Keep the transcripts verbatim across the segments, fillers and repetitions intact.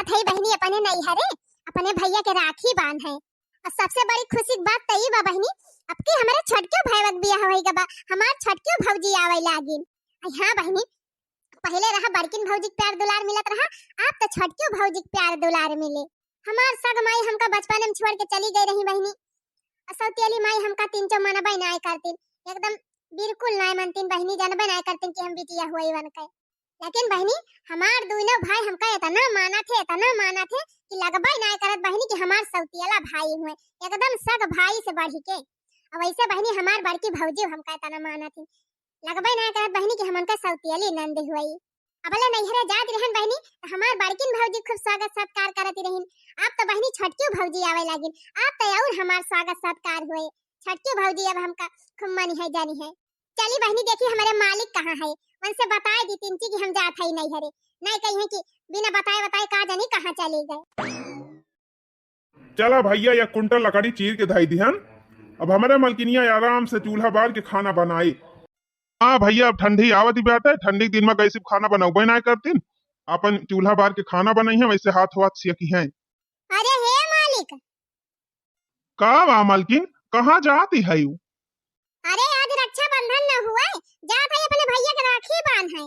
जात हई बहिनी अपने नैहरे, अपने भैया के राखी बांधे। और सबसे बड़ी खुशी की बात त ई बा बहिनी, अब की हमरे छोटकियो भैया के बियाह होई गबा, हमार छोटकियो भौजी आवे लागिन। आ हाँ बहिनी, पहिले रहा बड़किन भौजी के प्यार दुलार मिलत रहा, अब त छोटकियो भौजी के प्यार दुलार मिले। हमार सग माई हमका बचपन में छोड़ के चली गई रही बहिनी, और सौतेली माई हमका तीन चौ मनबे नाय करतीन, एकदम बिल्कुल नाय मनतीन बहिनी, जानबे नाय करतीन कि हम बिटिया हुई बन के। लेकिन बहिनी, हमार दुनो भाई हमका इतना मानत है, इतना मानत है कि लगबे नाय करत बहिनी कि हमार सौतेला भाई हुए, एकदम सग भाई से बढ़ के। और वैसे बहिनी, हमार बड़की भौजी हमका इतना मानत है, लगबे नाय करत बहिनी कि हम उनका सौतेली नंद हुई। अबले नैहरे जात रहन बहिनी, त हमार बड़किन भौजी खूब स्वागत सत्कार करत रहिन। अब त बहिनी छोटकियो भौजी आवे लागिन, अब त और हमार स्वागत सत्कार हुए। छोटकियो भौजी अब हमका खूब मानी है, जानी है। चली बहिनी, देखी हमरे मालिक कहाँ है, उनसे बताए दी तिनची कि हम जात हई नैहरे। नहीं कही है कि बिना बताए बताए का जानी कहाँ चली गए। चला भैया, एक कुंटल लकड़ी चीर के धई दिहन। अब हमरे मलकिनिया आराम से चूल्हा बार के खाना बनाई। हाँ भैया, अब ठंडी आवत ही बाटे, ठंडी के दिन में कैसे खाना बनौबे ना करतीन, अपन चूल्हा बार के खाना बनई है, वैसे हाथ वाथ सेकी हैं। अरे हे मालिक। का बा मलकिन, कहाँ जाती है यू? अरे आज रक्षाबंधन न हुए, जात है अपने भैया के राखी बांधे।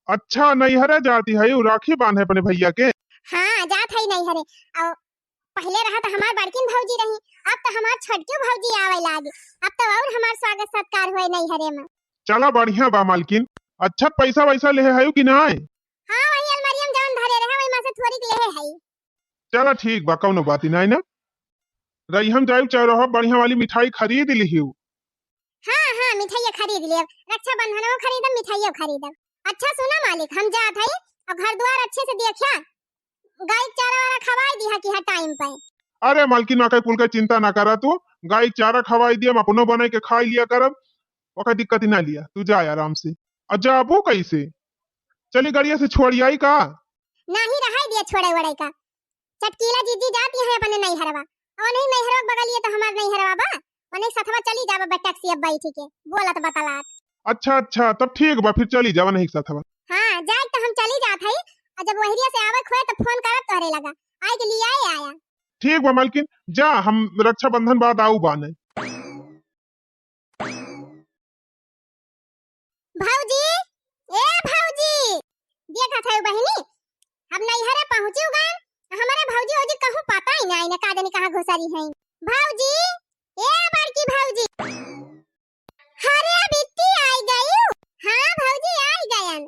अच्छा, नैहरे जाती है यू राखी बांधे अपने भैया के? हाँ, जात है नैहरे। और पहले रहा त हमार बड़किन भौजी रही, अब त हमार छोटकियो भौजी आवे लागी, अब त और हमार स्वागत सत्कार हुए नैहरे में। चला बढ़िया बा मालकिन, अच्छा पैसा वैसा लेहे है कि नाय? हाँ, वही अलमारिया में जौन धरे रहे वही में से थोड़ी लेहे है। चला ठीक बा, कौनो बात ही नाय ना। रही हम जाइब चौराहा बढ़िया वाली मिठाई खरीद लिहियो। हाँ, हाँ, मिठाइया खरीद लेब, रक्षाबंधनो खरीदब, मिठाइयो खरीदब। अच्छा सुना मालिक, हम जात हई और घर द्वार अच्छे से देखिया, गाय के चारा वारा खवाई दिहा कि हाँ टाइम पे। अरे मालकिन, ओके कुल के चिंता ना करा तू, गाय के चारा खवाई दिया, हम अपनो बनाई के खाई लिया करब, ओके दिक्कत ही ना लिया, तू जाए आराम से। और जाबू कैसे? चली गड़िया से छोड़ी आई का? नाही रहाई दिया छोड़े वड़े का, चटकीला जीजी जाती है अपने नैहरवा, और नहीं नैहरवा के बगलिए तो हमार नैहरवा बा, ओने सथवा चली जाबा बे टैक्सी अब बैठी के, बोलत बतलात। अच्छा, अच्छा, तब ठीक बा, फिर चली जाबा नहीं सथवा। हाँ, जाए तो हम चली जात हई, और जब वहरिया से आवे खोए तो फोन करब तोहरे लगा, आए के लिए आए आया। ठीक बा मालकिन, जा, हम रक्षाबंधन बाद आऊ बाने। भौजी, ए भौजी, देखत है बहिनी, हम नैहरे पहुँची गए, हमारे भौजी, भौजी कहूँ पता ही नहीं ना, का जानी कहाँ घुसरी है। भौजी, ए बड़की भौजी। अरे बिट्टी आई गई। हाँ भौजी आई गयन।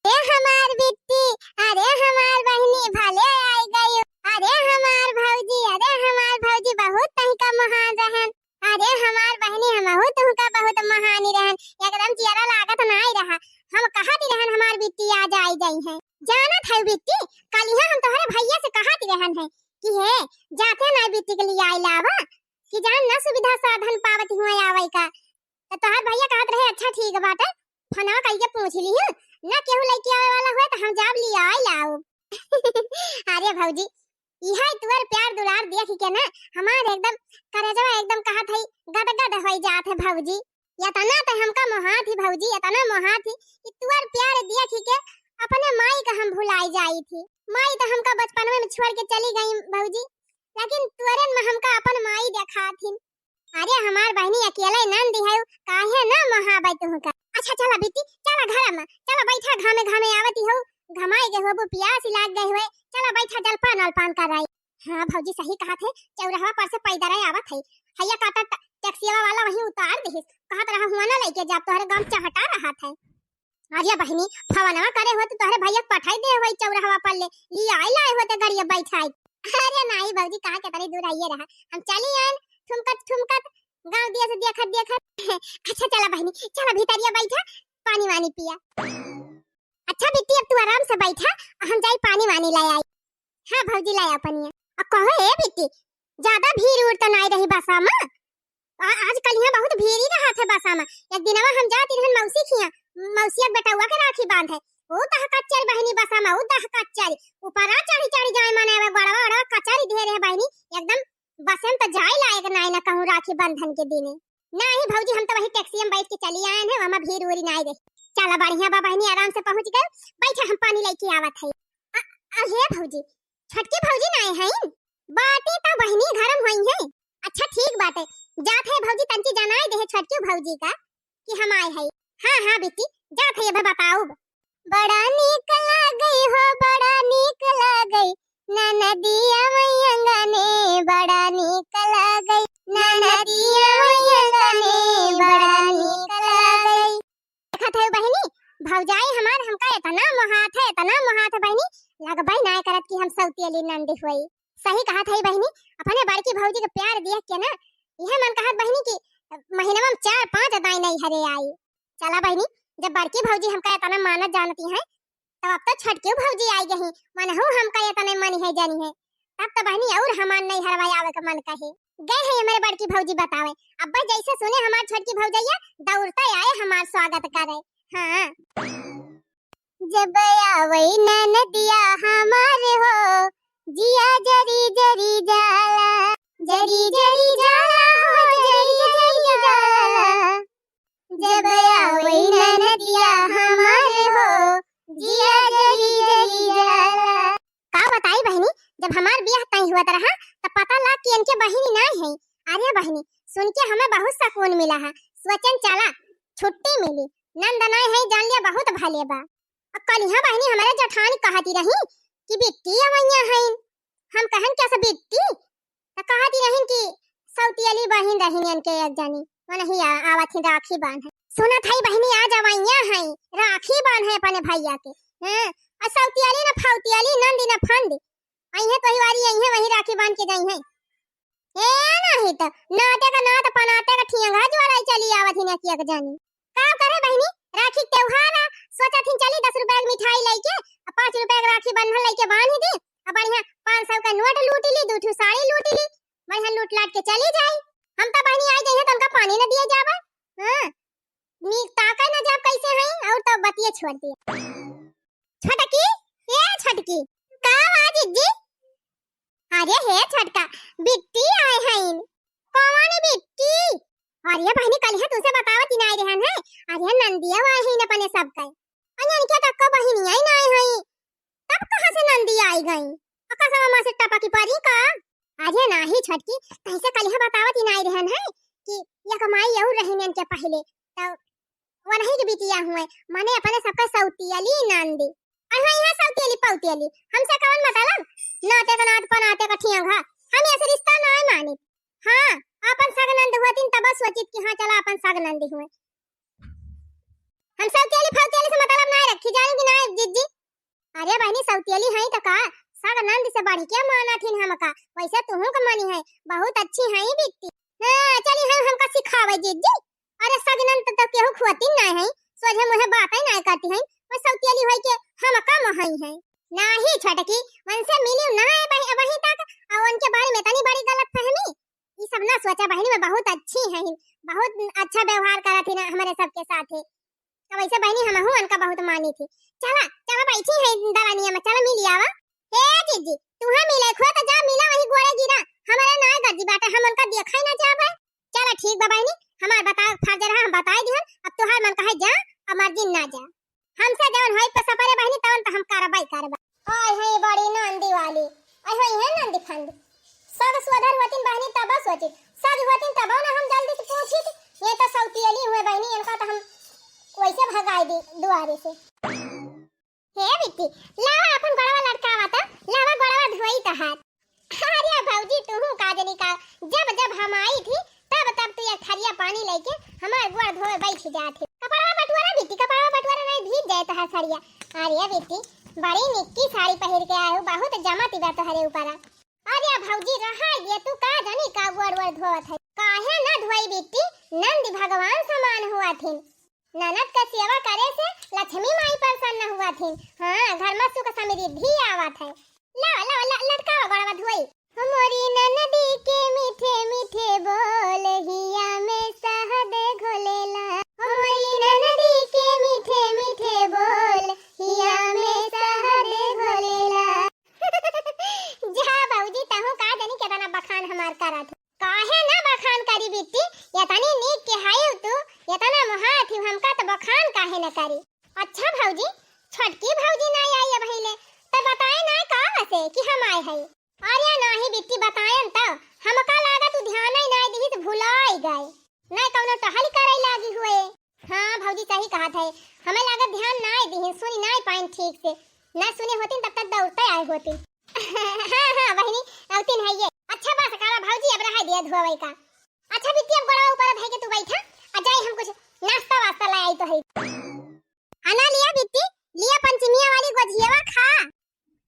ए हमार बिट्टी, अरे हमार बहिनी भले आई गई। अरे हमार भौजी, अरे हमार भौजी बहुत तनिका महान रहन। अरे हमार बहिनी हमहू तुहका बहुत महानी रहन। एकदम जियरा लागत नाई रहा। हम कहत रहन हमार बिट्टी आज आई गई है। जानत है बिट्टी, कल यहाँ हम तोहरे भैया से कहत रहन है कि हे जाते ना बिट्टी के लिए आई लावा। कि जान ना सुविधा साधन पावत हुए आवे का। तो तोहार भैया कहत रहे, "अच्छा ठीक बाटे, फोनवा कइके पूछ लिहु, ना केहू लइके आवे वाला हुए तो हम जाब लियाई लाउब।" अरे भौजी, इहे तुअर प्यार दुलार देख के ना हमार एकदम करेजवा एकदम कहत है गदगद होई जात है भौजी। एतना तो हमका मोहात ही भौजी, एतना मोहात ही कि तुअर प्यार देख के अपने माई का हम भुलाई जाई थी। माई तो हमका बचपनवे में छोड़ के चली गई भौजी, लेकिन तुअरन में हमका अपन माई देखात ही। अरे हमार बहिनी अकेले नंद है, काहे ना मोहाबे तुहका। अच्छा चला बिट्टी, चला घर में, चला बैठा, घामे घामे आवती हो, घमाए गए होबू, पियास लाग गए हुए, चला बैठा जलपान अलपान कराई। हाँ भौजी सही कहत है, चौराहा पर से पैदल आवत है, हैया काटा ट-, टैक्सीवा वाला वहीं उतार दिहिस, कहत रहा हुआ ना लइके जाब, तोहरे गाँव चहटा रहत है। अरे बहिनी, फवनवा करे होत तोहरे भैया के पठाई दे होई चौराहवा पर ले, ले आई लाए होते गड़िया बैठाई। अरे नाई भौजी, कहाँ केतनी दूर आइए रहा, हम चली आन ठुमकत ठुमकत गाँव दिया से देखत देखत। अच्छा चला बहिनी, चला भीतरिया बैठा, पानी वानी पिया। अच्छा बिट्टी, अब तू आराम से बैठा, हम जाई पानी वानी ले आई। हाँ भौजी, ले आ पनिया। अब कहो ए बिट्टी, ज्यादा भीड़ उड़ तो नाई रही बसा में? आ, आजकल यहाँ बहुत भीड़ ही रहत है बसा में। एक दिनवा हम जाती रहन मौसी खिया, मौसिया के बेटउआ के राखी बांधे। ओ दह कच्चर बहिनी बसा में, ओ दह कच्चर। ऊपरा चढ़ी चढ़ी जाए मने, अब गोड़वा ओड़वा कचरी दे रहे बहिनी, एकदम बसे में तो जाए लायक नाई ना कहूँ राखी बंधन के दिने। नाही भौजी, हम तो वही टैक्सी में बैठ के चली आए हैं, वहाँ भीड़ उड़ी नाई रही। चला बढ़िया बा बहिनी, आराम से पहुँच गए। बैठा, हम पानी लेके आवत है। अ-, अहे भौजी, छोटकी भौजी नाय हईन? बाटी त बहिनी घरम होइहैं। अच्छा ठीक बाटे, जात है भौजी, तंची जनाई देहे छोटकी भौजी का कि हम आए हई। हाँ, हाँ बिट्टी, जात है, अबे बताउब। बड़ा नीक लागई हो, बड़ा नीक लागई, ननदिया मई अंगने, बड़ा नीक लागई, ननदिया मई अंगने, बड़ा नीक लागई। देखत है बहिनी, भौजाई हमार हमका इतना मोहात है, इतना मोहात है बहिनी, लगबई नाय करत कि हम सौतेली नंदी होई। सही कहत है बहिनी, अपने बड़की भौजी के प्यार दिया के ना, यह मन कहत बहिनी कि महीनवा में चार पांच दाई नैहरे आई। चला बहिनी, जब बड़की भौजी हमका इतना मानत जानती हैं, तब अब तो छोटकी भौजी आई गई, मनहू हमका इतने मनिहैं जनिहैं, तब तो बहिनी और हमार नैहरवा आवे के मन कहे। गए हैं हमारे बड़की भौजी बतावे, अब बस जैसे सुने हमार छोटकी भौजैया, दौड़ते आए हमार स्वागत करे। हाँ। जब आवई ननदिया हमार हो, जिया जरी जरी जाला, जरी जरी जाला हो, जरी जरी जाला। जब आवई ननदिया हमार हो, जिया जरी जरी जाला। का बताई बहिनी, जब हमार बियाह तय हुआ रहा, त पता लाग कि इनके बहिनी नाय है। अरे बहिनी, सुन के हमें बहुत सुकून मिला है। सोचन चला, छुट्टी मिली, नंद नाय है, जान लिया बहुत भले बा। अब कलिहा बहिनी हमारे जेठानी कहती रही कि बिट्टी अवैया हईन। हम कहन, "कैसे बिट्टी?" त कहती रहिन कि सौतियली बहिन रहिन इनके एक जनी, वनही आ-, आवत ही राखी बांधे। सुनत हई बहिनी आज अवैया हई राखी बांधे अपने भैया के। हैं? आ सौतियली न फौतियली, नंदी न फंदी। अइहे तोही वारी अइहे, वही राखी बांध के जइहे। ए नाही त नाते का नात पनाते का ठियंगा ज्वालाई चली आवत ही न कि एक जनी। का करे बहिनी, राखी के त्योहार आ, सोचत ही चली दस रुपया के मिठाई लइके, आ पाँच रुपया के राखी बंधन लइके बांध दी, आ बढ़िया पाँच सौ का नोट लूट ली, दू ठो साड़ी लूट ली, बढ़िया लूट लाट के चली जाई। हम तो बहिनी आई जइहे तो उनका पानी न दिए जावे। हाँ, नीक ताके न जाब कैसे हई, और तो बतिये छोड़ दिए। छोटकी, ए छोटकी, का बा जिज्जी? अरे हे छोटका, बिट्टी आए हईन। कौन बिट्टी? अरे बहिनी, कलिहा तुसे बतावत ही नाय रहन है। अरे नंदिया आए हईन अपने सब के। अरे इनके तक का बहिनी आई नाय हई। तब कहाँ से नंदी आई गई? अका सब माँ से टपकी परी का? अरे नाही छोटकी, कैसे कलिहा बतावत ही नाय रहन है कि एक माई और रहिन इनके पहले। तो वनही के बिटिया हुए, माने अपने सबका सौतियली नंदी। अरे हाँ, यहाँ सौतियली पौतियली, हमसे कवन मतलब? नाते का नात पनाते का ठियंगा, हम ऐसे रिश्ता नाय मानित। हाँ, अपन सग नंद हुआ तीन तब सोचित कि हाँ चला अपन सग नंदी हुए। हम सौतियली फौतियली से मतलब नाय रखी, जानी कि नाय जिज्जी? अरे बहिनी, सौतियली हई त का, सग नंद से बढ़ के मानत हिन हमका। वैसे तुहू के मनी है, बहुत अच्छी हई बिट्टी। हाँ, चली हम, हमका सिखावे जिज्जी। अरे सग नंद त केहू खुआती नाय है, सोझे मुँहे बातें नाय करती हैं। वो सौतियली होई के हमका मोहई है। नाही छोटकी, उनसे मिली ना है वही, वहीं तक, और उनके बारे में इतनी बड़ी गलत फहमी। ई सब ना सोचा बहिनी, मैं बहुत अच्छी है, बहुत अच्छा व्यवहार करत ही ना हमारे सबके साथ है। अब ऐसे बहिनी हमहू उनका बहुत मानी थी। चला, चला बैठी है दलानिया में, चला मिल आवा। हे जीजी, तुहा मिले खुआ तो जा मिला वही गोड़े गिरा। हमारे ना गर्जी बाटे, हम उनका देखा ही ना जाबे। चला ठीक बा बहिनी, हमार बता फर्ज रहा, हम बताई दिहन। अब तुहार मन कहे जा, अब मर्जी ना जा। हमसे जवन होई पे सपरे बहिनी, तवन तो हम करबई करबा। आय है बड़ी नंदी वाली, आय होई है नंदी फंदी। सग सुधर होतिन बहिनी तब सोचित, सग होतिन तब ना हम जल्दी से पूछित। ये तो सौतियली हुए बहिनी, इनका तो हम वैसे भगाई दी दुआरे से। हे बिट्टी, लावा अपन गोड़वा लटकावा तो, लावा गोड़वा धोई तहार। अरे भौजी, तुहू का जनी का, जब जब हम आई थी, तब तब तू एक थरिया पानी लेके हमार गोड़ धोए बैठ जात है। कपड़वा बटुआरा बिट्टी, कपड़वा बटुआरा नहीं भीग जाए तहार सरिया। अरे बिट्टी, बड़ी निक्की साड़ी पहिर के आए हो, बहुत जमत बा तोहरे ऊपर। अरे भौजी, रहा ये, तू का जनी का गोड़ वोड़ धोवत है। काहे ना धोई बिट्टी, नंद भगवान समान हुआ थिन। ननद का सेवा करे से लक्ष्मी माई प्रसन्न हुआ थिन। हाँ, घर में सुख समृद्धि आवत है। ला, ला, ला, लटकावा गोड़वा धोई। हमरी ननदी के मीठे मीठे बोल हिया में शहद घोलेला। हमरी ननदी के मीठे मीठे बोल हिया में शहद घोलेला। जा भौजी, तहू का जनी केतना बखान हमार करत। काहे ना बखान करी बिट्टी, एतनी नीक के हाई तू, एतना मोहात ही हमका त बखान काहे न करी। अच्छा भौजी, छोटकी भौजी ना आई अबहिले, त बताए ना कि हम आए हई। अरे नाही बिट्टी, बताएन त, हमका लागत तू ध्यान ही नाही दिहिस, भुलाई गए। नहीं कौनो टहल करे लागी हुए। हाँ भौजी सही कहत है, हमें लागत ध्यान नाही दिहिन, सुनी नाही पाइन ठीक से। ना सुने होतिन तब तक दौड़ते आए होतिन। हाँ हाँ बहिनी, औतिन है ये। अच्छा बस करा भौजी, अब रहा दिया धोवे का। अच्छा बिट्टी, अब गोड़वा ऊपर धई के तू बैठा, आ जाई हम कुछ नाश्ता वास्ता ले आई तो है। अना लिया बिट्टी, लिया पंचमिया वाली गोझियावा खा।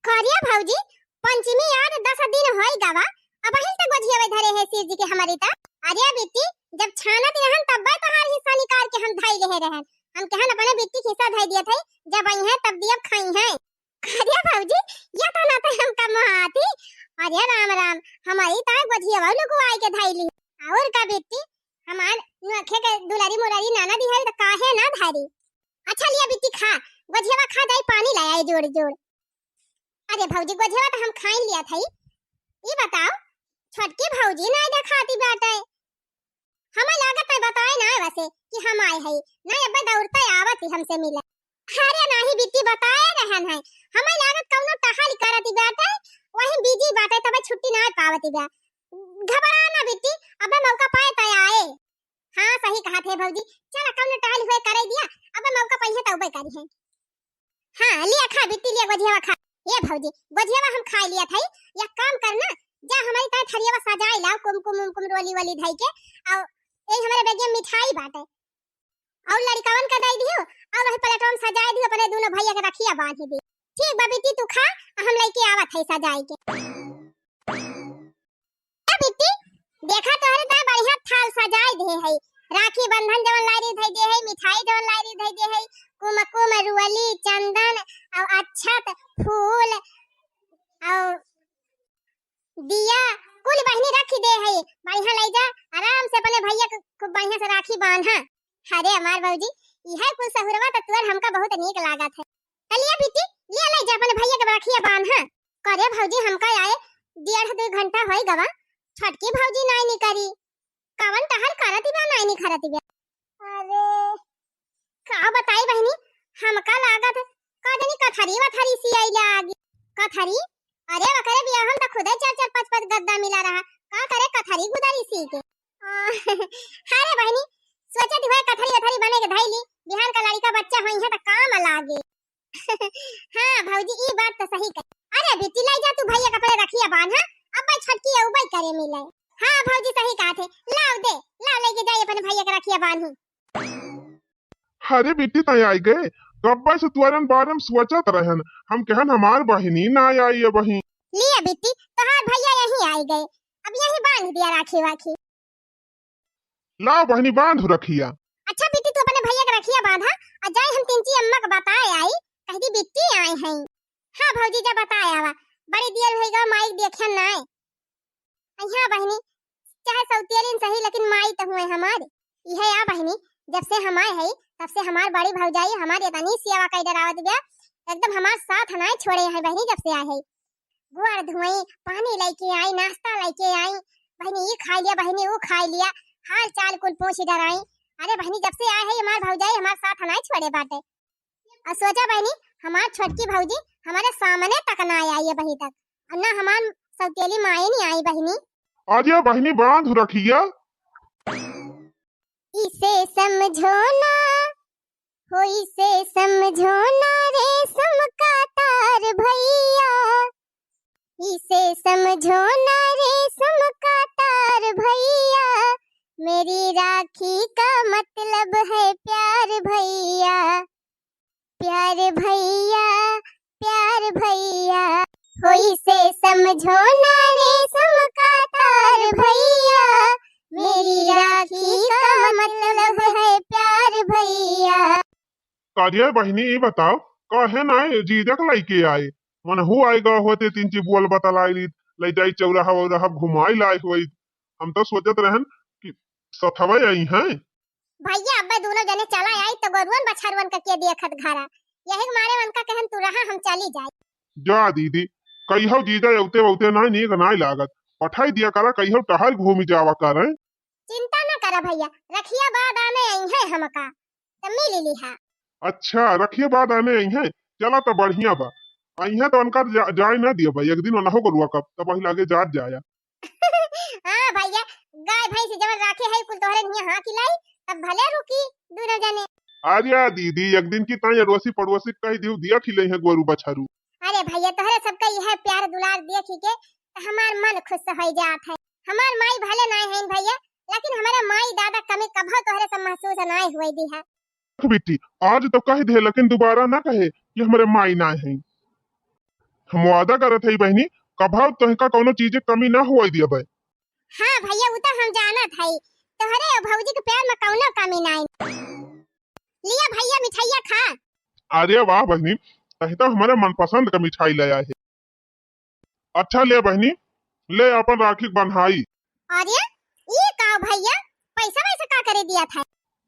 करिया भौजी, पंचमी यार दस दिन होई गवा, अबहिन तक गोझियावे धरे है सिर जी के हमारी त। अरे बिट्टी, जब छानत रहन तब्बे तोहार हिस्सा निकाल के हम धई लेहे रहन। हम कहन अपने बिट्टी के हिस्सा धई दिया थे, जब आई है तब दियब खाई है। अरे भौजी, ये तो ना तो हम कम आती। अरे राम राम, हमारी ताय गोझियावा लुकवाई के धई ली। और का बिट्टी, हमार नोखे के दुलारी मुरारी नाना दी है तो काहे ना धारी। अच्छा लिया बिट्टी खा, गोझियावा खा जाई, पानी ले आई जोड़ जोड़। अरे भौजी, गोझियावा तो हम खाइन लिया था। ई बताओ, छोटकी भौजी ना देखाती बाटे। हमें लागत है बताए ना वैसे कि हम आए हई। नहीं, अब्बे दौड़ते आवत ही हमसे मिले। अरे नाही बिट्टी, बताए रहन है। हमें लागत कौनो टहल करती बाटे, वही बिजी बाटे, तबे छुट्टी ना पावती बा। घबरा ना बिट्टी, अबे मौका पाए त आए। हाँ सही कहत है भौजी, चल कौनो टहल हुए करे दिया, अबे मौका पाई है तौबे करी है। हाँ लिया खा बिट्टी, लिया गोझियावा खा। ये भौजी, गोझियावा हम खा लिया था, या काम करना, जा हमारी ताय थरियावा सजाई लाओ, कुमकुम उमकुम रोली वोली धई के, और यही हमारे बेगिया मिठाई बाटे, और लड़िकवन का दई दियो, और वही प्लेटवा में सजाई दियो, अपने दोनों भैया के रखिया बांधी दी। ठीक बा बिट्टी, तू खा, हम लेके आवत है सजाई के। ए बिट्टी, देखा तोहरे ताय बढ़िया थाल सजाए दे है। राखी बंधन जवन लाई रही धई दे है, मिठाई जवन लाई रही धई दे है, कुमकुम, रुअली, चंदन, और अक्षत, फूल, और दिया, कुल बहिनी रखी दे है। बढ़िया ले जा, आराम से अपने भैया के खूब बढ़िया से राखी बांधा। अरे हमार भौजी, इहे कुल सहुरवा त तुअर हमका बहुत नीक लागत है। त लिया बिट्टी, लिया ले जा अपने भैया के रखिया बांधा। करे भौजी, हमका आए डेढ़ दो घंटा होई गवा, छोटकी भौजी नाई निकरी। कवन टहल करत बा, नाई निखरत बा। अरे का बताई बहिनी, हमका लागत का जानी कथरी वथरी सी आई लागी। कथरी? अरे वकरे बियाह हम त खुदे चार चार पाँच पाँच गद्दा मिला रहा, का करे कथरी गुदरी सी के। अरे बहिनी, सोचत हुए कथरी वथरी बने के धैली, बिहान का लड़िका बच्चा होई है त काम लागे। हाँ भौजी, ई बात त सही कही। अरे बिट्टी, लाई जा तू भैया के अपने रखिया बांधा, अब भाई छोटकी अउबे करे मिले। हाँ भौजी सही कहत है, लाओ दे, लाओ लेके जाई अपने भैया के रखिया बांधी। अरे बिट्टी, तय आई गए, कब्बे से तुअरन बारे में सोचत रहन, हम कहन हमार बहिनी ना आई अबही। लिया बिट्टी, तोहार भैया यहीं आई गए, अब यहीं बांध दिया राखी वाखी। लाओ बहिनी, बांध रखिया। अच्छा बिट्टी, तू अपने भैया के रखिया बांधा, आ जाए हम तिनची अम्मा के बताए आई, कह दी बिट्टी आए हैं। हाँ भौजी, जा बताए आवा, बड़ी देर हो गवा माई देखे ना आए। हाँ बहिनी, चाहे सौतेलिन सही, लेकिन माई त हुए हमार। इहे आ बहिनी, जब से हम आए है तब से हमार बड़ी भौजाई हमार इतनी सेवा कई डरावत गया, एकदम हमार साथ ना छोड़े है बहिनी, जब से आए है। गोड़ धोई, पानी लेके आई, नाश्ता लेके आई, बहिनी ई खा लिया, बहिनी ऊ खा लिया, हाल चाल कुल पूछ डराई। अरे बहिनी, जब से आए है हमार भौजाई, हमार साथ ना छोड़े बाटे। और सोचा बहिनी, हमार छोटकी भौजी हमारे सामने तक ना आई अबही तक, और ना हमार सौतेली माई नहीं आई बहिनी। अरे बहिनी, बांध रखिया। इसे समझो ना, हो इसे समझो ना रेशम का तार भैया, इसे समझो ना रेशम का तार भैया, मेरी राखी का मतलब है प्यार भैया, प्यार भैया, प्यार भैया, हो इसे समझो ना रेशम का तार भैया, मेरी राखी का मतलब है प्यार भैया। कारिया बहिनी, ई बताओ, काहे ना जीजा के लइके आए? मनहू आए गए होते, तीन ची बोल बतलाई लीत, ले जाई चौराहा वौराहा घुमाई लाई होई। हम तो सोचत रहन कि सथवे आई हैं। भैया, अब्बे दोनों जने चला आई तो गोरुअन बछरुअन का के देखत घरा, यही के मारे उनका कहन तू रहा, हम चली जाई। जा दीदी, कहियो जीजा अउते वउते ना नीक ना लागत, पठाई दिया करा, कहियो टहल घूमी जावा करे। चिंता न करा भैया, रखिया बाद आने आई है हमका, त मिल लिहा। अच्छा, रखिया बाद आने आई है, चला त बढ़िया बा। अइहें तो उनका जा-, जाए ना दिया भाई, एक दिन उनहो को रुआ कब, तब वही लागे जात जाया। हाँ भैया, गाय भैंस जवन राखे है कुल तोहरे निया हाँकी लाई, तब भले रुकी दोनों जने। अरे दीदी, एक दिन की ताई अड़ोसी पड़ोसी कह दियो, दिया खिले हैं गोरू बछरू। अरे भैया, तोहरे सबका यह प्यार दुलार देख के हमार मन खुश हो जात है। हमार माई भले नाय हैं भैया, लेकिन हमारे माई दादा कमी कभो तोहरे से महसूस नाय हुए दी है। देख बेटी, आज तो कह दे, लेकिन दोबारा ना कहे कि हमारे माई नाय हैं। हम वादा करत है बहनी, कभो तोहका कौनो चीज के कमी ना हुए दिया भाई। हाँ भैया, वो तो हम जानत है, तोहरे और भौजी के प्यार में कौनो कमी नाय। लिया भैया मिठाइया खा। अरे वाह बहनी, तही तो हमारे मनपसंद का मिठाई ले आए है। अच्छा ले बहनी, ले अपन राखी बंधाई। अरे, ये का भैया, पैसा वैसा का करे दिया था?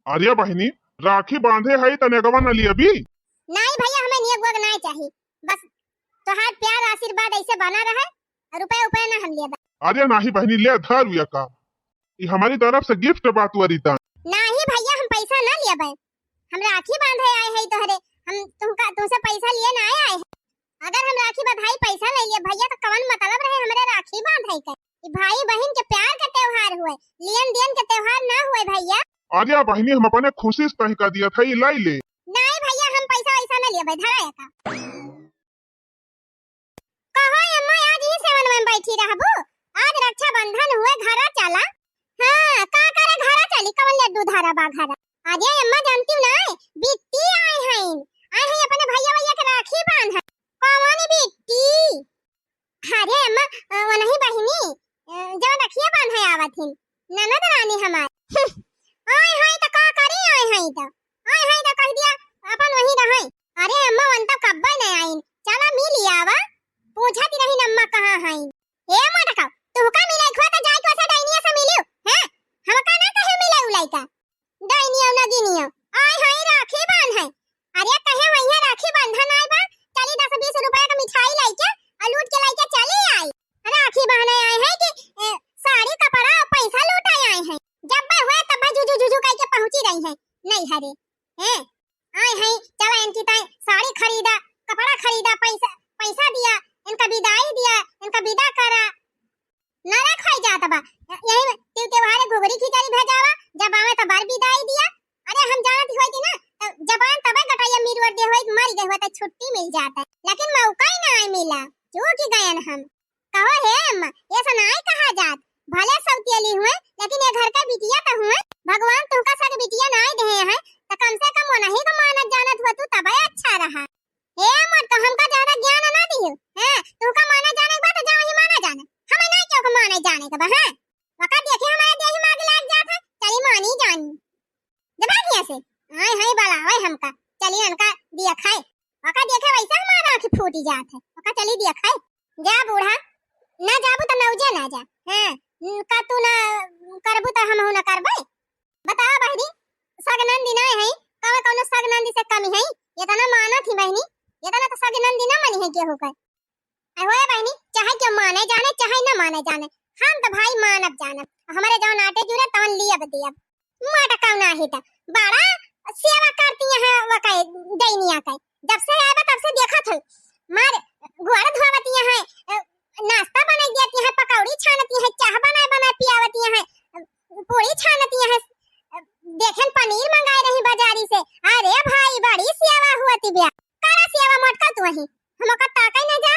अरे बहनी, राखी बांधे है तने गवा न लिया भी। नहीं भैया, हमें नियत वग नहीं चाहिए, बस तोहार प्यार आशीर्वाद ऐसे बना रहे, रुपया उपया ना हम लिया। अरे नहीं बहनी, ले धर हुआ का, ये हमारी तरफ से गिफ्ट बा तुअरी ता। नहीं भैया, हम पैसा ना लिया बे, हम राखी बांधे आए हैं तोहरे, हम तुमका, तुमसे पैसा लिए ना आए, आए हैं। अगर हम राखी बंधाई पैसा ले लिए भैया, तो कवन मतलब रहे हमरे राखी बांधे के? ई भाई बहन के प्यार के त्योहार हुए, लियन दियन के त्योहार ना हुए भैया। अरे बहनी, हम अपने खुशी से तही का दिया था, ये लाई ले। नहीं भैया, हम पैसा वैसा ना लिए भाई, धरा है का? कहो अम्मा, आज ही सेवन में बैठी रहबू? आज रक्षाबंधन हुए, घरा चला। हाँ, का करे घरा चली, कवन ले दूधारा बा घरा। अरे अम्मा, जानती हूँ ना, बिट्टी आए हैं, आए हैं अपने भैया भैया के राखी बांध। कौन बिट्टी? अरे अम्मा, अ, वो नहीं बहिनी, अ, जवन रखिया बांधे आवत हिन, ननद रानी हमार। आए हैं तो का करी, आए हैं तो, आए हैं तो कह दिया अपन वहीं रहे। अरे अम्मा, वन तो कब्बे नहीं आइन, चला मिल आवा। पूछत रही अम्मा कहाँ हैं। ए मोटका, तू का मिले खुआ तो जाए के वैसे डैनिया से मिलियो, हैं? हमका ना कहे मिले उ लइका। डैनियो नगिनियो, आए हैं राखी बांधे। अरे कहे वहीं राखी बंधन आए बा, चली दस बीस रुपया का मिठाई लेके और लूट के लेके चली आई। राखी बांधे आए हैं कि, ए, साड़ी कपड़ा और पैसा लूटे आए हैं। जब बे हुए तब बे जुजु जुजु करके पहुंची रही हैं नैहरे। हैं? आए हैं, चला इनकी ताई साड़ी खरीदा, कपड़ा खरीदा, पैसा, पैसा दिया, इनका विदाई दिया, इनका विदा करा। नरक होई जात बा। यही में तिल त्योहारे घुघरी खिचड़ी भेजावा, जब आवे तो बर विदाई दिया। अरे हम जानत होई थी ना, तो जबान तबे गटैया मिरवर दे होई, मर गए होते, छुट्टी मिल जाता। लेकिन मौका ही ना आए मिला, चूक गयन हम। कहो हे अम्मा, ऐसा ना आए कहा जात, भले सौतेली हुए, लेकिन ये घर का बिटिया तो हुए। भगवान तुमका सग बिटिया ना आए दे हैं, तो कम से कम वो नहीं को मानत जानत हुआ तू तबे अच्छा रहा। हे मोटका, हमका ज्यादा ज्ञान ना दियो। हैं, तुमका माना जाने के बाद तो जाओ ही माना जाने। हमें नहीं क्यों को माने जाने के बा, हैं? वका देखे हमारे देही मागे लाग जात है, चली मानी जानी। जब आ गया से, आए हैं बलावे हमका, चली अनका दिया खाए। वका देखे वैसा हमारा आँखी फूटी जात है, वका चली दिया खाए। जा बूढ़ा, ना जाबू तो नौजे ना जा। हैं, न-, का तू ना करबू तो हमहू ना करबे। बतावा बहिनी, सग नंदी ना है, कवे कौनो सग नंदी से कमी है? इतना मानत ही बहिनी, इतना तो सग नंदी ना मनी है केहू के। आ होए बहिनी, चाहे केहू माने जाने, चाहे ना माने जाने, हम तो भाई मानब जानब। हमारे जौन आटे जुरे तौन लियब दियब। मोटका ना ही तो बड़ा सेवा करती हैं वका डैनिया के। जब से आए बा तब से देखत हन, मार गोड़ धोवती हैं, अ, नाश्ता बनाई देती हैं, पकौड़ी छानती हैं, चाह बनाए बनाए पियावती हैं, अ, पूड़ी छानती हैं, अ, देखेन पनीर मंगाए रही बाजारी से। अरे भाई, बड़ी सेवा हुआ ती ब्या। करा सेवा मोटका तू वही, हम ओकर ताकई ना जा।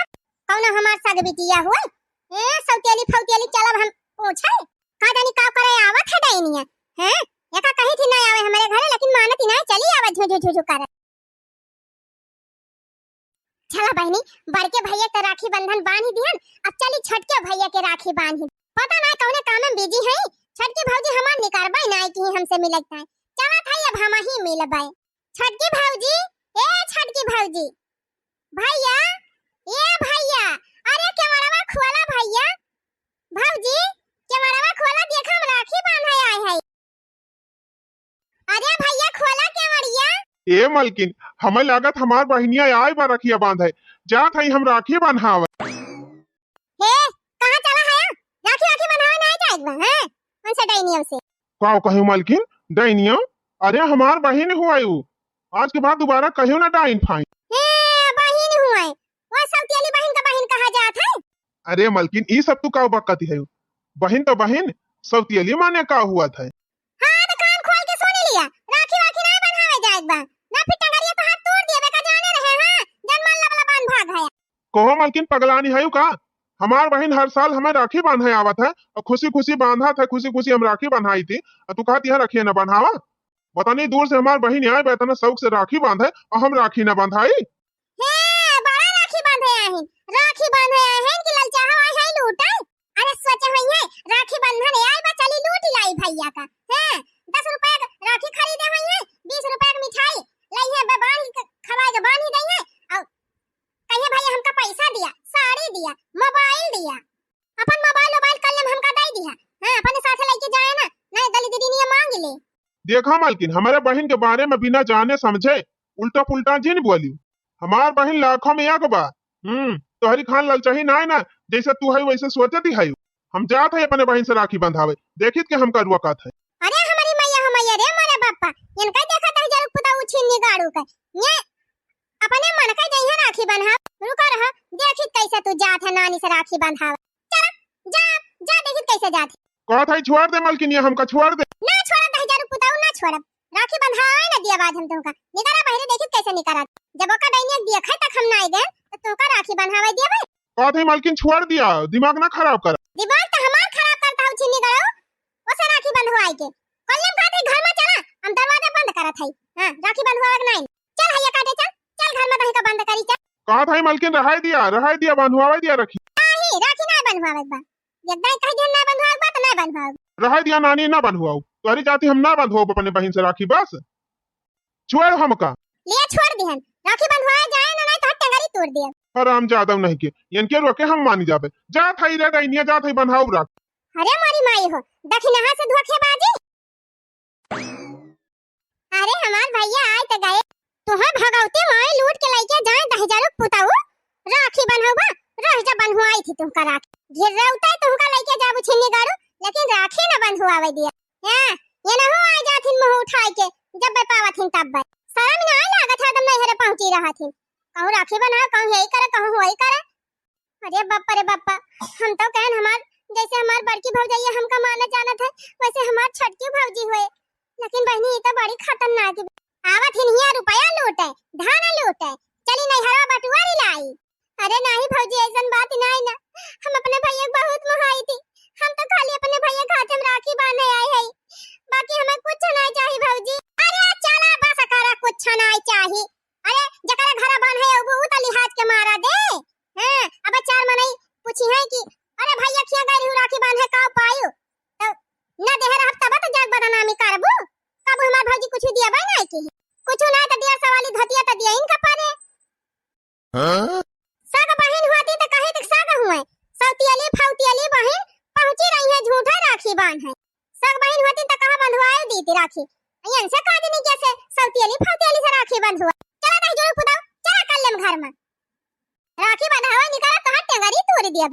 कौनो हमार सग बिटिया हुए? ए, सौतेली फौतेली चलब हम पूछे? का जानी का करे आवत है डैनिया, हैं? एका कही थी ना आवे हमारे घरे, लेकिन मानती ना, चली आवा झुझु झुझु करे। चला बहिनी, बड़के भैया के राखी बंधन बांधी दिहन, अब चली छोटके भैया के राखी बांधी। पता ना कौने काम में बिजी है, छोटकी भौजी हमार निकारबे ना की हमसे मिलत है। चला था अब हम ही मिलबे। छोटकी भौजी, ए छोटकी भौजी, भैया, ए भैया, अरे केवड़वा खोला भैया, भौजी, केवड़वा खोला, देखा हम राखी बांधे आए है। अरे भैया, खोला केवड़िया। ए मलकिन, हमें लागत हमार बहिनिया आए बा रखिया बांधे। जात हई हम राखी बंधावे। हे, कहाँ चला है? राखी, राखी बंधावे ना जाए बा, हैं? कौन सा डाइनियम से? का कहे मलकिन? डाइनियम? अरे हमार बहिन हुआ उ। आज के बाद दोबारा कहियो ना डाइन फाइन। हे, बहिन हुआ। वो अरे मलकिन, ई सब तू का बकत है? बहिन तो बहिन, सौतियली माने का हुआ था? हाँ, तो कान खोल के सुन लिया, राखी वाखी ना बंधावे जाए बा, ना फिर टंगरिया तो हाथ तोड़ दिए, बेका जाने रहे, हाँ, जन मान लबला बांध भाग है। कहो मलकिन, पगलानी है का? हमार बहिन हर साल हमें राखी बांधे आवत है और खुशी खुशी बांधत है, खुशी खुशी हम राखी बंधाई थी, और तू कहती है रखिए ना बंधावा। बतानी दूर से हमार बहिन आए बा, इतना शौक से राखी बांधे और हम राखी ना बंधाई। हे, बड़ा राखी बांधे आहिन, राखी बांधे आहिन कि ललचाहा आए है लूटे। अरे सोचे होइहे, राखी बंधन आए बा, चली लूट लाई भैया का। हैं, दस रुपया के राखी खरीदे होइहे, बीस रुपया के मिठाई लइहे, बे बांध के खवाए के बांध ही दइहे। और कहिए भैया हमका पैसा दिया, साड़ी दिया, मोबाइल दिया, अपन मोबाइल वोबाइल कल में हमका दे दिया। हाँ, अपने साथे लेके जाए ना, नहीं दली दीदी निये मांग ले। देखा मालकिन, हमारे बहिन के बारे में बिना जाने समझे उल्टा पुल्टा जिन बोली। हमार बहिन लाखों में एक बा। हम्म, तोहरी खान ललचाही नाय ना, जैसे तू है वैसे सोचती है। हम जात है अपने बहिन से राखी बंधावे, देखित के हमका रुआ कहत है। अरे हमारी मैया हो मैया रे मोरे बापा, इनका देखा दही जरूर पुता उछिन निगाड़ू के। ये अपने मन के जइहे राखी बंधा, रुका रहा, देखित कैसे तू जात है नानी से राखी बंधावे। चला, जा, जा देखित कैसे जात है। कहत है छोड़ दे मलकिनिया, हमका छोड़ दे। ना छोड़ब दही जरूर पुताऊ, ना छोड़ब। राखी बंधावे ना दिया बाज हम तुमका। निकरा बहरे देखित कैसे निकरा। जब ओका डैनिया देखे तक हम ना गए, तो तुमका राखी बंधावे दिया भाई। कहत है मलकिन छोड़ दिया, दिमाग ना खराब कर। दिमाग तो हमार खराब करता हो छिन्नी गड़ो, ओसे राखी बंधवाई के। कल हम कहत है घर में चला, हम दरवाजा बंद करत है। हाँ, राखी बंधवावे के नहीं। चल भैया काटे चल, चल घर में दही का बंद करी चल। कहत है मलकिन रहाई दिया, रहाई दिया, बंधवावे दिया रखी। नहीं, राखी नहीं बंधवावे बा। एकदम कह दिया ना बंधवावे बा तो नहीं बंधवावे। रहाई दिया नानी ना बंधवाओ, तोहरी जाती हम ना बंधवाओ अपने बहिन से राखी बस। छोड़ हमका। ले छोड़ दिहन, राखी बंधवाए जाए ना, नहीं तो टंगरी तोड़ दिया। हराम जादव नहीं के, इनके रोके हम मानी जाबे। जात है रे डैनिया, जात है बंधाओ राख। अरे मोरी माई हो, दखिनहा से धोखेबाजी। अरे हमार भैया आए तो गए, तुहे भगवती माई लूट के लेके जाए दहिजरू पुताऊ, राखी बंधौबा, रह जा बंधुआई थी तुमका राखी। गिर्रौते तुमका लेके जाबू छिन्नी गाड़ू, लेकिन राखी न बंधुआवे दिया। हैं, ये न हो आए जाथिन मुँह उठाए के, जब बे पावथिन तब बे। शर्म ना लागत है, एकदम नैहरे पहुँची रहथिन। कहूँ राखी बंधाओ, कहूँ यही करे, कहूँ वही करे। अरे बापा रे बापा, हम तो कहन हमार, जैसे हमार बड़की भौजैया हमका मानत जानत है, वैसे हमार छोटकी भौजी हुए। लेकिन बहिनी, ई तो बड़ी खतरनाक बा। आवत हिन हिया रुपया लूटे, धन लूटे, चली नैहरवा बटुआरी लाई। अरे नाही भौजी, ऐसन बात नाही ना, हम अपने भैया के बहुत मोहाई थी, हम तो खाली अपने भैया के हाथे में राखी बांधे आई है, बाकी हमें कुछ नहीं चाहिए भौजी। अरे चला बस करा, कुछ नहीं चाहिए। अरे, जकरा घरा बान्हे अउबू, उ त लिहाज के मारा दे। हाँ, अब चार मनई पूछी है कि, "अरे भैया, खिया गए रहू राखी बान्हे, का पायू?" तो न देहे रहब, तब तो जग बदनामी करबू। कब हमार भौजी कुछ दिया बा नहीं की? कुछ ना तो डेढ़ सौ वाली धोतिया तो दिया इनका परे। हाँ? सग बहिन होती त कहे त सग हुए, सौतियली फौतियली बहिन पहुंची रही है झूठे राखी बांधे। सग बहिन होती त कहाँ बंधवाए दीती राखी। इनसे का जनी कैसे सौतियली फौतियली से राखी बंधुआ। चला दही जोरू पुताऊ, चला कर लेम घर में। राखी बंधावे निकला तो हर टेंगरी तोड़ दिया।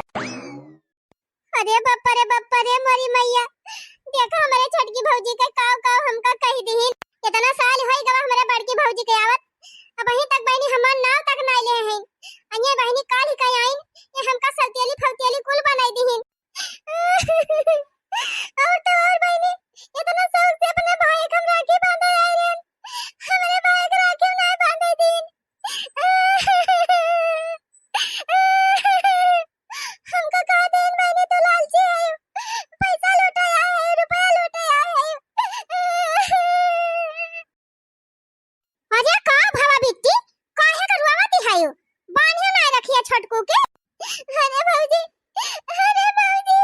अरे बापा रे बापा रे मोरी मैया, देखा हमरे छोटकी भौजी के काव काव हमका कह दिहिन। इतना साल होई गवा हमरे बड़की भौजी के आवत, अबहीं तक बहिनी हमार नाव तक नाय ले हैं। अइये बहिनी काल ही कहीं आइन, ये हमका सौतियली फौतियली कुल बनाई दिहिन। और तो और बहिनी, इतना शौक से अपने भाई के हम राखी बांधे आए रहन, हमरे भाई के राखी ना बांधे दिन। हमका कह देन बहिनी, तू लालची है, पैसा लूटे आए है, रुपया लूटे आए है। अरे का भवा बिट्टी, काहे के रुआवती है? बांधे ना रखिया छोटकू के। अरे भौजी, अरे भौजी।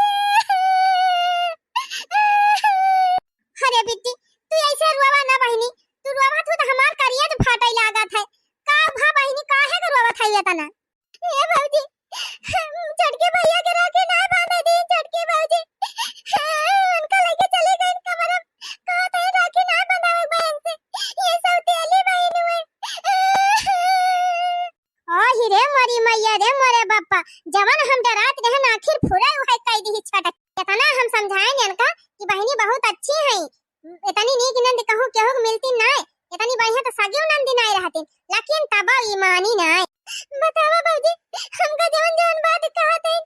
अरे बिट्टी, तू ऐसे रुआवा ना बहिनी, तू रुआवा तू तो हमार करिया तो फाटे लागत है। का भा बहिनी, काहे के रुआवत है इतना? ए भौजी, हम छोटके भैया के राखी ना बांधे दी, छोटके भौजी। उनका लेके चले गए कमरा। कहत है राखी ना बंधावे बहन से। ये सौतेली बहन हुए। ओ ही रे मोरी मैया रे मोरे बापा, जवन हम डरात रहन आखिर फुरा उहे कह दी छटक। इतना हम समझाए इनका कि बहिनी बहुत अच्छी है, इतनी नीक नंद कहूँ केहू के मिलती नाय, इतनी बढ़िया तो सगी नंद नाय रहती, लेकिन तब ई मानी नाय। बतावा भौजी, हमका जवन जवन बात कहत है,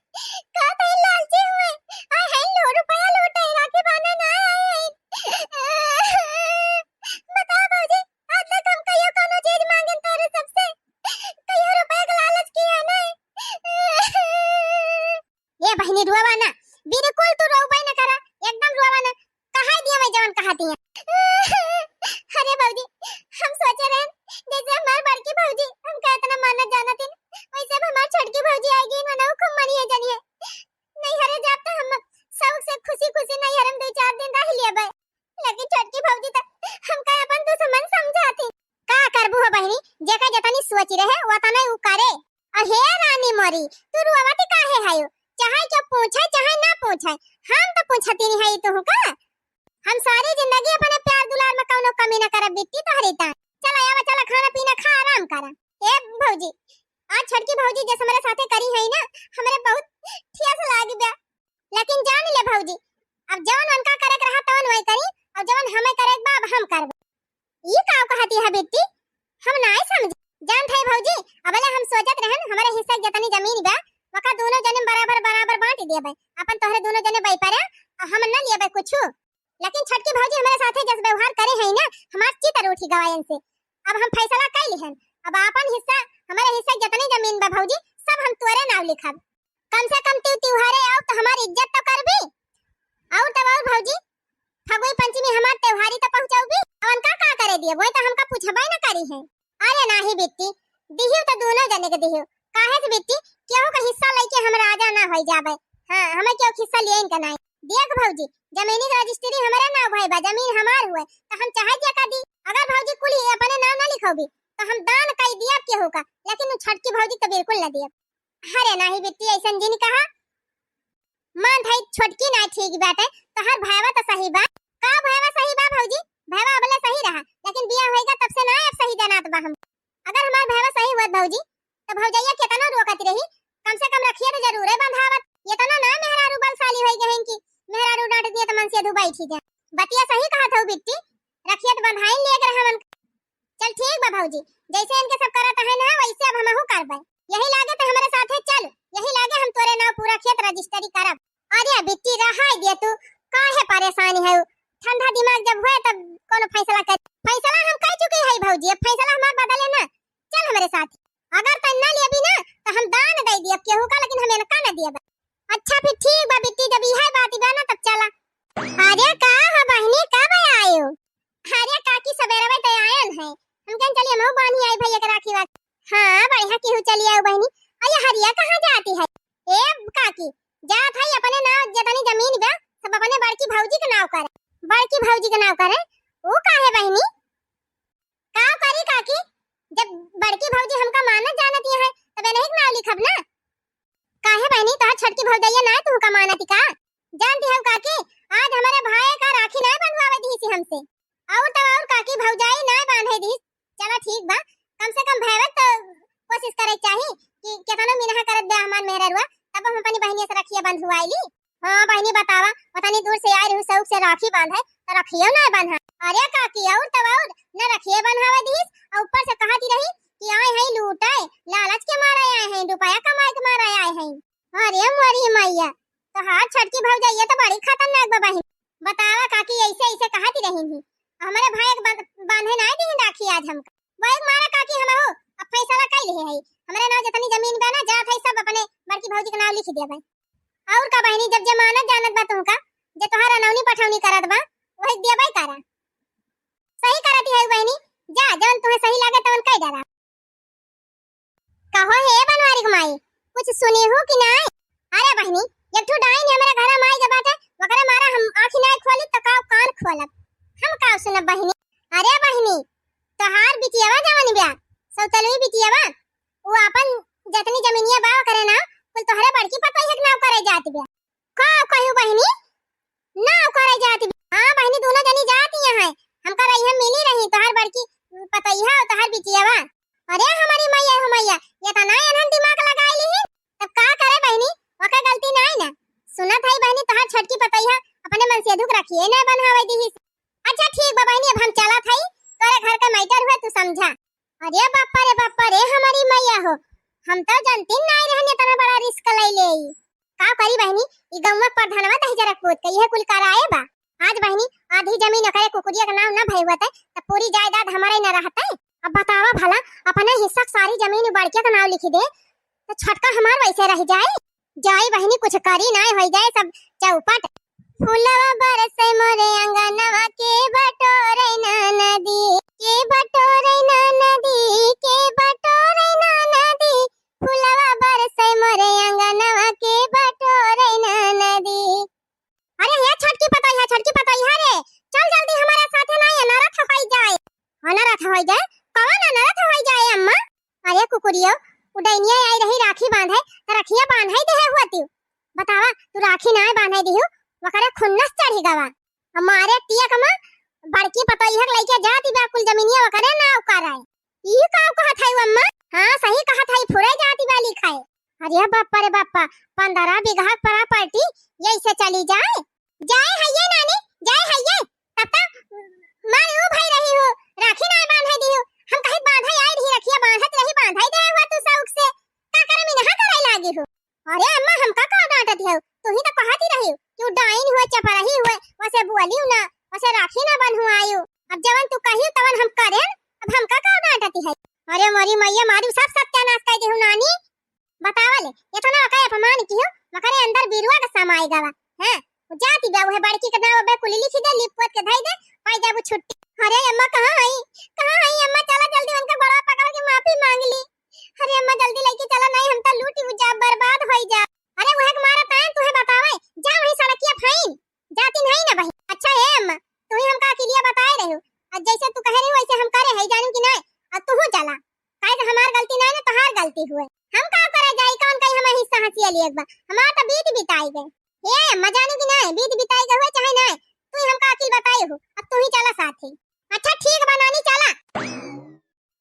रोवा ना, बिल्कुल तू रोवै न करा, एकदम रोवा ना। कहा दिया मैं जवन कहा दिया। अरे भौजी, हम सोचे रहन जैसे हमार बड़की भौजी हमका इतना मानत जानत हिन, वैसे अब हमार छोटकी भौजी आएगी, मनऊ खूब मनिहे जनिहे। नैहरे जाब तो हम सब से खुशी खुशी नैहर में दो चार दिन रह लेबै, लेकिन छोटकी भौजी तो हमका अपन दुश्मन समझाती। का करबू हो बहिनी, जेका जतनी सोच रहे वतने उ करे। अरे रानी मोरी, तू रोवत काहे हयो? चाहे केहू पूछे चाहे ना पूछे, हम तो पूछती नहीं है तुहका। हम सारी जिंदगी अपने प्यार दुलार में कौनो कमी न करब बिट्टी तोहरी तान। चला आवा, चला खाना पीना खा, आराम करा। ए भौजी, आज छोटकी भौजी जैसे हमरे साथे करी है ना, हमरे बहुत ठेस लागी बा। लेकिन जान ले भौजी, अब जवन उनका करे के रहा तवन वही करी, और जवन हमें करे के बा अब हम करब। ई का कहती है बिट्टी, हम नाय समझ। जानत है भौजी, अबले हम सोचत रहन हमरे हिस्से के जतनी जमीन बा, वका दोनों जने बराबर बराबर बांट देबै, अपन तोहरे दोनों जने बैपारे, और हम न लेबै कुछ। लेकिन छोटकी भौजी हमरे साथे जस व्यवहार करे है ना, हमार चित उठी गवा इनसे। अब हम फैसला कर लिहन, अब अपन हिस्सा, हमरे हिस्से के जतनी जमीन बा भौजी, सब हम तोरे नाव लिखब। कम से कम तू त्योहारे आओ तो हमार इज्जत तो करबी। और तब और भौजी, फगुई पंचमी हमार त्योहारी तो पहुँचौबी, और उनका का करे दिए, वही तो हमका पूछबे न करी है। अरे नाही बिट्टी, दिहियो तो दोनों जने के दिहियो। काहे से बिट्टी, केहू का हिस्सा लेके हम राजा ना होई जाबे। हाँ, हमें केहू हिस्सा लिए इनका नहीं। देख भौजी, जमीनी के रजिस्ट्री हमारे नाव भई बा, जमीन हमार हुए, तो हम चाहे जे का दी। अगर भौजी कुल ही अपने नाव ना लिखौबी, तो हम दान कई दिया केहू का, लेकिन उ छोटकी भौजी तो बिल्कुल ना दिया। अरे नाही बिट्टी, ऐसन जिन कहा। मान भाई छोटकी ना ठीक बाटे, तोहार भाईवा तो सही बा। का भाईवा सही बा भौजी? भाईवा अबले सही रहा, लेकिन बियाह होइगा तब से ना अब सही जनात बा हम। अगर हमार भाईवा सही हुआ भौजी, तो भौजैया केतनो रोकत रही, कम से कम रखिए तो जरूर है बंधावत। ये तो ना, ना मेहरारू बलशाली होई गए हैं कि मेहरारू डांट दिए तो मन से धुबाई थी जाए। बतिया सही कहा था बिट्टी, रखिए तो बंधाइन लिए अगर हमन। चल ठीक बा भौजी, जैसे इनके सब करत है ना वैसे अब हमहू करबे। यही लागे तो हमारे साथे चल, यही लागे हम तोरे नाव पूरा खेत रजिस्ट्री करब। अरे बिट्टी रहाई दे तू, काहे परेशान है? ठंडा दिमाग जब हुए तब कोनो फैसला कर। फैसला हम कर चुके हैं भौजी, अब फैसला हमार बदले ना। चल हमारे साथ। अगर तै ना लेबी ना तो हम दान दे दिए केहू का, लेकिन हम इनका ना दिए। अच्छा फिर ठीक बा बिट्टी, जब यह बात बा ना तब चला। अरे का हो बहिनी, कब आयो? अरे काकी सबेरवे तो आयन है, हम कहन चलिए हमहू बांधी आई भैया के राखी वाखी। हाँ बढ़िया केहू चली आओ बहिनी। अरे हरिया कहाँ जाती है? ए काकी, जात है अपने नाव जतनी जमीन बा सब अपने बड़की भौजी के नाव करे। बड़की भौजी के नाव करे? वो काहे बहिनी? का करी काकी, जब बड़की भौजी हमका मानत जानत है तब इन्हीं के नाव लिखब ना। काहे बहिनी, तोहार छोटकी भौजैया ना तुहका मानत का? जानती हो काकी, आज हमारे भाई का राखी ना बंधवावे दी सी हमसे। और तब और काकी भौजाई ना बांधे दी। चला ठीक बा, कम से कम भैया तो कोशिश करे चाही कि केतनो मिनहा करत बे हमार मेहररुआ, तब हम अपनी बहिनिया से रखिया बंधवाई ली। हाँ बहिनी बतावा, उतनी दूर से आए रहू शौक से राखी बांधे, तो रखियो ना बांधा। अरे काकी और तब और न रखिए बंधावे दीस, और ऊपर से कहती रही कि आए हैं लूटे, लालच के मारे आए हैं, रुपया कमाए के मारे आए हैं। अरे मोरी मैया, तोहार छोटकी भौजैया तो बड़ी खतरनाक बा बहिन। बतावा काकी, ऐसे ऐसे कहती रही ही, हमारे भाई के बंध-, बांधे ना दी राखी आज हमका। वही मारा काकी हम हो, अब फैसला कर लिहे है, हमारे नाव जितनी जमीन बा ना जात है सब अपने बड़की भौजी के नाव लिख दिया भाई। और का बहिनी, जब जमानत जानत बा तुमका, जे तोहार अनौनी पठौनी करत बा, वही देबै करा। सही करत है बहिनी, जा जवन तुम्हें सही लागे तवन कह डाला। कहो हे बनवारी के माई, कुछ सुनी हो कि नाय? अरे बहिनी, एक ठो डाइन हमरे घर में आई के बाटे, ओकरे मारा हम आँखी नाय खोली तो का कान खोलब, हम का सुनब बहिनी? अरे बहिनी, तोहार बिटियावा जवन ब्या, सौतलवी बिटियावा, वो अपन जतनी जमीनिया बा ओकरे नाव, कुल तोहरे बड़की पतोहिया के नाव करे जात ब्या। का कहू बहिनी? नाव करे जात ब्या। हाँ बहिनी, दोनों जनी जाती हैं, हमका रही हम मिली रही, तोहार बड़की पतोहिया और तोहार बिटियावा। अरे हमारी मैया हो मैया, ये तो ना एनहन दिमाग लगाई ली, तब का करे बहिनी, ओकर गलती नाय ना। सुनत है बहिनी, तोहार छोटकी पतोहिया अपने मन से दुख रखिए ना बनवावे दी। अच्छा ठीक बा बहिनी, अब हम चलत हई, तोरे घर का मैटर हुआ तू समझा। अरे बापा रे बापा रे हमारी मैया हो, हम तो जानती नाय रहन इतना बड़ा रिस्क ले ले। का करी बहिनी, ई गौवा प्रधानवा दहिजरा पूत के इहे कुल कराए बा। आज बहिनी आधी जमीन ओकरे कुकुरिया के नाव ना भई होते, त पूरी जायदाद हमारे न रहते। अब बतावा भला, अपने हिस्सा के सारी जमीन उ बड़किया के नाव लिखी दे, त छोटका हमार वैसे रह जाए। जाई बहिनी, कुछ करी नाय, होई जाए सब चौपट। फुलवा बरसे मोरे अंगनवा के बटोरे ना नदी, के बटोरे ना नदी, के बटोरे ना नदी। फुलवा बरसे मोरे अंगनवा के बटोरे ना नदी। अरे हे छोटकी पतोहिया, छोटकी पतोहिया रे, चल जल्दी हमारे साथे, नाय अनरथ होई जाए। अनरथ होई जाए? कवन अनरथ होई जाए अम्मा? अरे कुकुरियो, उ डैनिया आई रही राखी बांधे, त रखिया बांधे देहे हुआ तिउ। बतावा, तू राखी नाय बांधे दिहु, वकरे खुन्नस चढ़ी गवा। हमारे टियक मा बड़की पतोहिया के लइके जाती बा, कुल जमीनिया वकरे नाव कराए। ई का कहत है अम्मा? हाँ, सही कहत है, फुरे जाती बा लिखाए। अरे बाप्पा रे बाप्पा, पन्द्रह बीघा के प्रॉपर्टी यही से चली जाए? जाए हइये नानी, जाए हइये। तब तक मारे ऊ भई रही हो, राखी नाय बांधे दिहु। हम कहीं बांधे आई रही, रखिया बांधत रही, बांधे दे हुआ तू शौक से। का करे मिनहा करे लागी हो? अरे अम्मा, हमका का डांटत है? तू ही तो कहती रही कि उ डाइन हुए, चपरही हुए, वसे बोलिउ ना, वसे राखी ना बंधवाइउ। अब जवन तू कहिउ तवन हम करेन, अब हमका का डांटती है? अरे मोरी मैया, मारू सब सत्यानाश कर देहु नानी। बतावा ले, इतना ओकर अपमान किहु, ओकरे अंदर बिरुआ के समाई गवा। हैं? उ जाती बा, उहे बड़की के नाव बे कुल लिखी दे, लिप पोत के धई दे, पाई जाबू छुट्टी। अरे अम्मा, कहाँ हई? कहाँ हई अम्मा? चला जल्दी उनका गोड़वा पकड़ के माफी मांग ली। अरे अम्मा, जल्दी लेके चला, नहीं हम तो लूटी उ जा, बर्बाद होई जा। अरे उहे के मारा तान तुहे बतावे, जा वही सड़किया फाइन। जाती नहीं ना बहिन। अच्छा हे अम्मा, तू ही हमका अकेलिया बताए रहे हो, और जैसे तू कहे रहे हो वैसे हम करे है, जानू कि नहीं? और तू चला, काहे कि हमार गलती नहीं ना, तोहार गलती हुए। हम का करे जाई, कौन कहीं हमें हिस्सा हंसिया लिए एक बार, हमार तो बीत बिताई गए। हे अम्मा, जानू कि नहीं, बीत बिताई गए हुए चाहे नहीं, तू ही हमका अकेल बताए हो, अब तू ही चला साथे। अच्छा ठीक बा नानी, चला।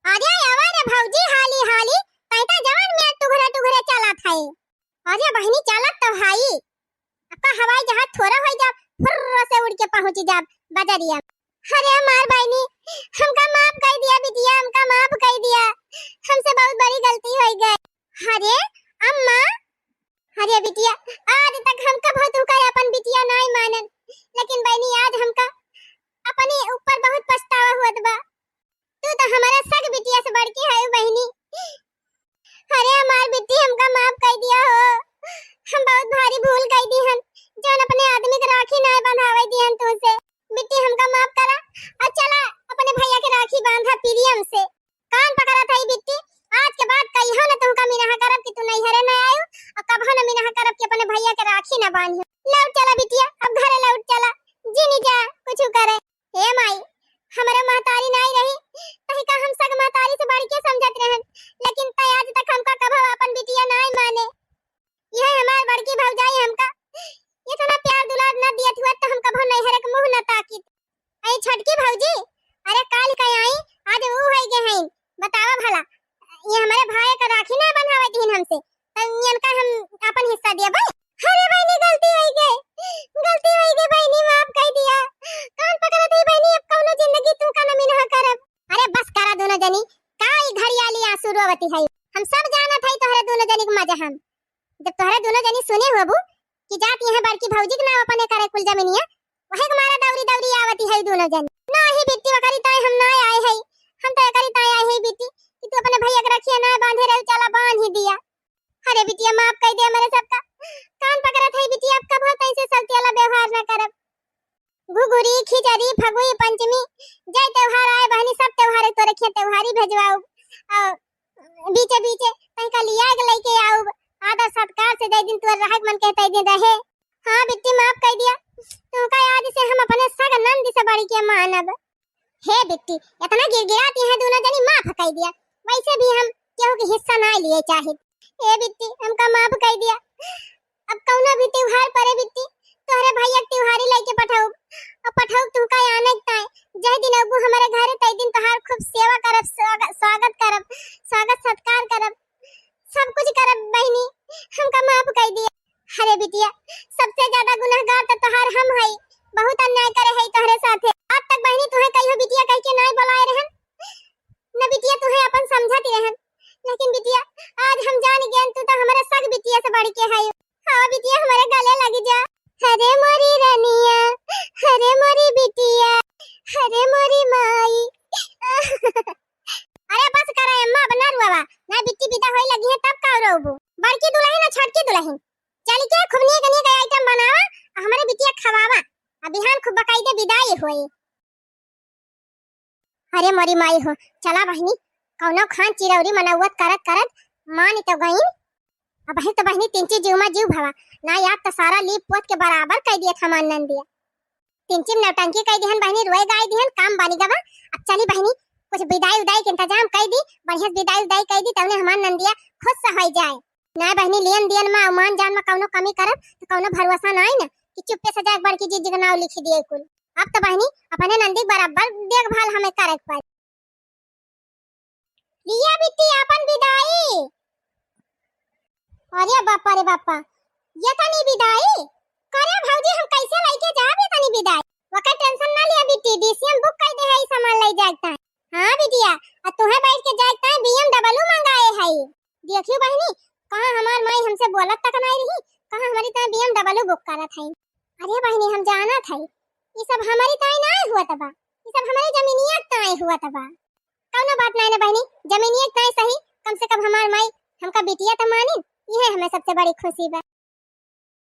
अरे आवा रे भौजी, हाली हाली, तैं तो जवन में टुघरे टुघरे चलत है। अरे बहिनी, चलत तो हई, अक्का हवाई जहाज थोड़ा होई जाब, फुर्र से उड़ के पहुंच जाब बजरिया। अरे हमार बहिनी, हमका माफ कर दिया बिटिया, हमका माफ कर दिया, हमसे बहुत बड़ी गलती हो गई। अरे अम्मा, अरे बिटिया, आज तक हमका बहुत हुका अपन बिटिया नाय मानन, लेकिन बहिनी आज हमका अपने ऊपर बहुत पछतावा हुआ बा। तू तो हमारा सग बिटिया से बढ़ के है बहिनी। अरे हमार बिट्टी, हमका माफ कर दिया हो, हम बहुत भारी भूल कर दी हन, जौन अपने आदमी के राखी ना बंधावे दी हन तुमसे। बिट्टी, हमका माफ करा और चला अपने भैया के राखी बांधा प्रियम से। कान पकड़ा था ई बिट्टी, आज के बाद कहियो न तुमका मिनहा करब कि तू नैहरे न आयो और कबहो न मिनहा करब कि अपने भैया के राखी न बांधियो। लौट चला बिटिया, अब घरे लौट चला, जिनी जा कुछ करे। हे माई, हमरे महतारी नाई रही, तही का हम सग महतारी से बढ़ के समझत रहन, लेकिन तै आज तक हमका कभो अपन बिटिया नाई माने। यह हमार बड़की भौजाई हमका इतना प्यार दुलार न दियत हुआ तो हम कभो नैहर के मुंह न ताकित। अरे छोटकी भौजी, अरे काल का आई, आज ऊ होई गए हैं, बतावा भला, ये हमारे भाई का राखी ना बंधावे दीन हमसे, तो इनका हम अपन हिस्सा दिया भाई। अरे बहिनी, गलती होई गई, गलती होई गई बहिनी, माफ कर दिया। कान पकड़ा था बहिनी, अब कौनो जिंदगी तू का नमी ना करब। अरे बस करा दोनों जनी, का ई घड़ियाली आंसू रोवती है? हम सब जानत है तोहरे दोनों जनी के मजा हम। जब तोहरे दोनों जनी सुने होबू कि जात यहाँ बड़की भौजी के नाव अपने करे कुल जमीनिया, वही के मारा दौरी दौरी आवती है दोनों जनी। ना ही बिट्टी वकरी ताई हम ना आए है, हम तो एकरी ताई आए है बिट्टी कि तू अपने भैया के रखिया ना बांधे रहे, चला बांध ही दिया। अरे बिटिया, माफ कर दे हमारे सबका। कान पकड़त है बिटिया, अब कबो तैसे सौतियाला व्यवहार ना करब। घुघुरी, खिचड़ी, फगुई, पंचमी, जय त्योहार आए बहनी, सब त्योहार तो रखिए, त्योहारी भेजवाओ। और बीचे बीचे कहीं का लिया के लेके आओ, आदर सत्कार से जय दिन तोर रहक मन कहते दिन रहे। हाँ बिट्टी, माफ कर दिया तुमका, आज से हम अपने सग नंद से बढ़ के मानब। हे बिट्टी, इतना गिड़गिड़ाती हैं दोनों जनी, माफ कर दिया। वैसे भी हम केहू के हिस्सा ना लिए चाहित। हे बिट्टी, हमका माफ कर दिया। अब कौनो भी त्योहार परे बिट्टी, तोहरे भैया के त्योहारी लेके पठाउब। अब पठाउब तुमका आने के ताई। जय दिन अबू हमारे घरे, तय दिन तोहार खूब सेवा करब, स्वागत, स्वागत करब, स्वागत सत्कार करब, सब कुछ करब बहिनी। हमका माफ कर दिया। अरे बिटिया, सबसे ज्यादा गुनहगार तो तोहार हम हई, बहुत अन्याय करे हई तोहरे साथे। आज तक बहिनी तुहे कहियो बिटिया कह के नाय बोलाए रहन, न बिटिया तुहे अपन समझती रहन, लेकिन बिटिया आज हम जान गए तू तो हमारे सग बिटिया से बढ़ के हई। हाँ बिटिया, हमारे गले लग जा। अरे मोरी रनिया, अरे मोरी बिटिया, अरे मोरी माई। अरे बस करा अम्मा, अब ना रुआवा, ना बिट्टी विदा होई लगी है तब का रोबू। बड़की दुल्हन ना छोटकी दुल्हन, चल के खूब नीक नीक item बनावा, आ हमरे बिटिया खवावा। आ बिहान खूब बकायदे बिदाई होई। अरे मोरी माई हो, चला बहिनी, कौनो खान चिरौरी मनौवत करत करत मान तो गईन। अब बहिन तो बहिनी तिनची जीव मा जीव भवा, ना याद तो सारा लीप पोत के बराबर कई दिया था मान नंदिया। तिनची में नौटंकी कई दिहन बहिनी, रोए गाय दिहन, काम बनी गवा। अब चली बहिनी, कुछ बिदाई उदाई के इंतजाम कई दी, बढ़िया से बिदाई उदाई कई दी, तवने हमार नंदिया खुश से होई जाए। ना बहिनी, लेन देन मा, मान जान मा कौनो कमी करब तो कौनो भरोसा ना आई ना कि चुप्पे से जाके बड़की जीजी के नाव लिखी दिए कुल। अब तो बहिनी अपने नंदी के बराबर देखभाल हमें करे के पड़ी। लिया बिट्टी अपन बिदाई। अरे बापा रे बापा, ये तनी बिदाई? करे भौजी, हम कैसे लेके जाब ये तनी बिदाई? वका tension ना लिया बिट्टी, DCM book कर दे है ई सामान ले जाए ताई। हाँ बिटिया, आ तुहे बैठ के जाए ताई BMW मंगाए है। देखियो बहिनी, कहाँ हमार माई हमसे बोलत तक नहीं रही, कहाँ हमारी ताई BMW book करत है। अरे बहिनी, हम जानत है, ई सब हमारी ताई ना हुआ तबा, ई सब हमारी जमीनिया ताई हुआ तबा। कौनो बात नहीं ना बहिनी, जमीनिया ताई सही, कम से कम हमार माई हमका बिटिया तो मानिन, यह हमें सबसे बड़ी खुशी बा।